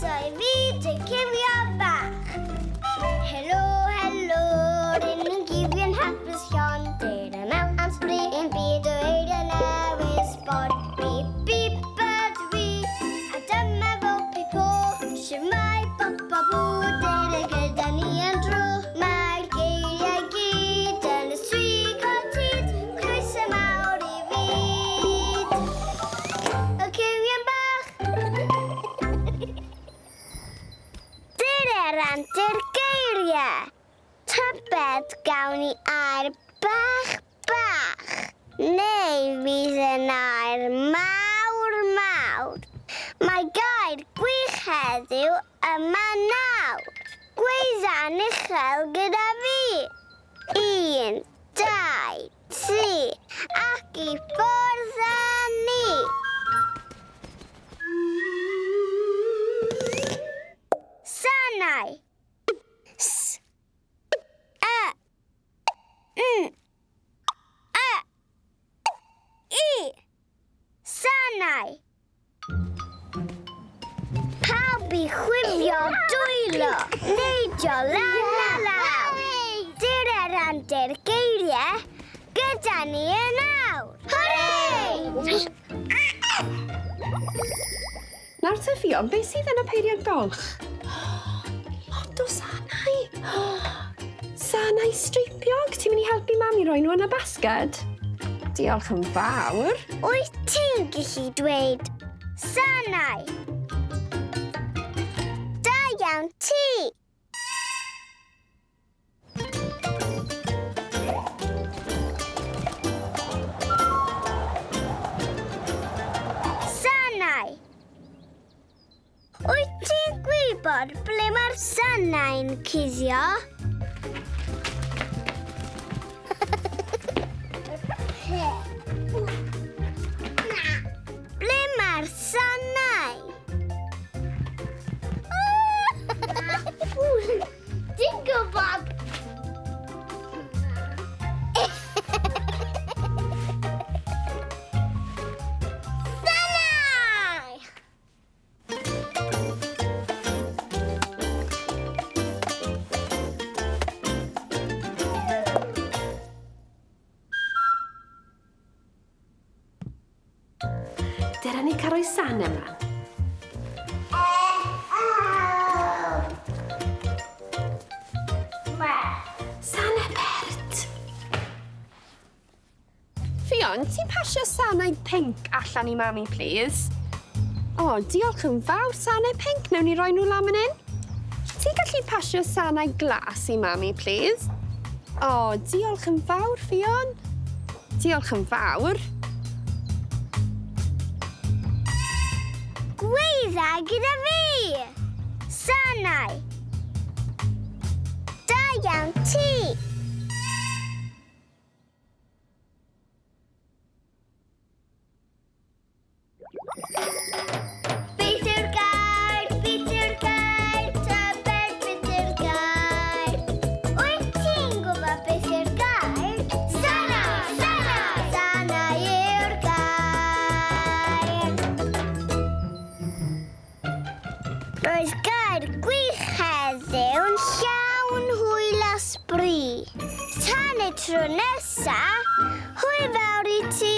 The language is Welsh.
Croeso i fyd y cywion bach. Helo, helo, rŷn ni'n gywion hapus llon. Dyr mewn am sbri i'n byd o eiriau newydd sbon. Bip, bip ydw i, a dyma fo Pipo. Shwmae bop a bw, dere gyda ni am dro. Mae'r geiriau gyd yn y strig o hyd. Croeso mawr i fyd y cywion bach. Dyna'r antur geiriau. Tybed gawn ni air bach bach, neu fydd yn air mawr mawr. Mae gair gwych heddiw yma nawr. Gweidda'n uchel gyda fi. Un, dau, tri, ac i ffwrdd â ni! Sanau. S A N A I. Sanau. Pawb i chwifio dwylo, neidio lan a lawr. Dyr antur geiriau gyda ni yn awr. Hwrê! Nawr te Ffion, beth sydd yn y peiriant golch? Lot o sanau! Sanau streipiog! Ti'n mynd i helpu mam i roi nhw yn y basged? Diolch yn fawr. Wyt ti'n gallu dweud sanau? Da iawn ti! Sanau! Wyt ti'n gwybod ble mae'r sanau'n cuddio? Ble mae'r sanau? Ti'n gwybod? Sanau! Dere ni cael rhoi sanau ymlaen. Sanau pert! Ffion, ti'n pasio sanau pinc allan i mami, plîs? O, diolch yn fawr, sanau pinc. Newn ni roi nhw lan fan hyn. Ti'n gallu pasio sanau glas i mami, plîs? O, diolch yn fawr, Ffion. Diolch yn fawr. Gweidda gyda fi! Sanau! Da iawn ti! Beth yw'r gair? Beth yw'r gair? Tybed beth yw'r gair? Wyt ti'n gwybod beth yw'r gair? Sana! Sana! Sana yw'r gair. Roedd gair gwych heddiw'n llawn hwyl a sbri. Tan y tro nesa, hwyl fawr i ti!